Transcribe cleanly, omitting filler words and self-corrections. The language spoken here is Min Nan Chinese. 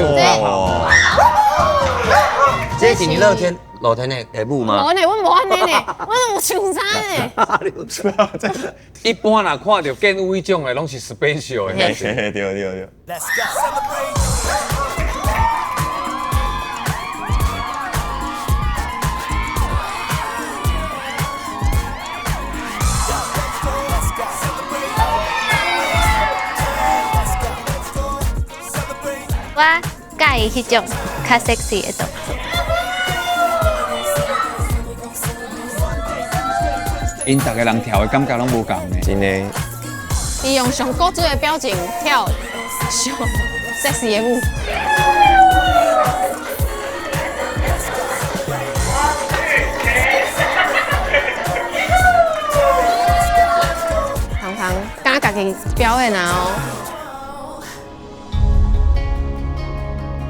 哦，這是你樂天樂天的的舞嗎？無呢，阮無按呢呢，阮有穿衫呢。一般若看著建舞彼種的，攏是 special 的。對對對。我佮意彼種較 sexy 的動作。𪜶逐个人跳的感覺攏無仝的。真的。伊用上古錐的表情跳上 sexy 的舞。通通敢家己表演啊哦！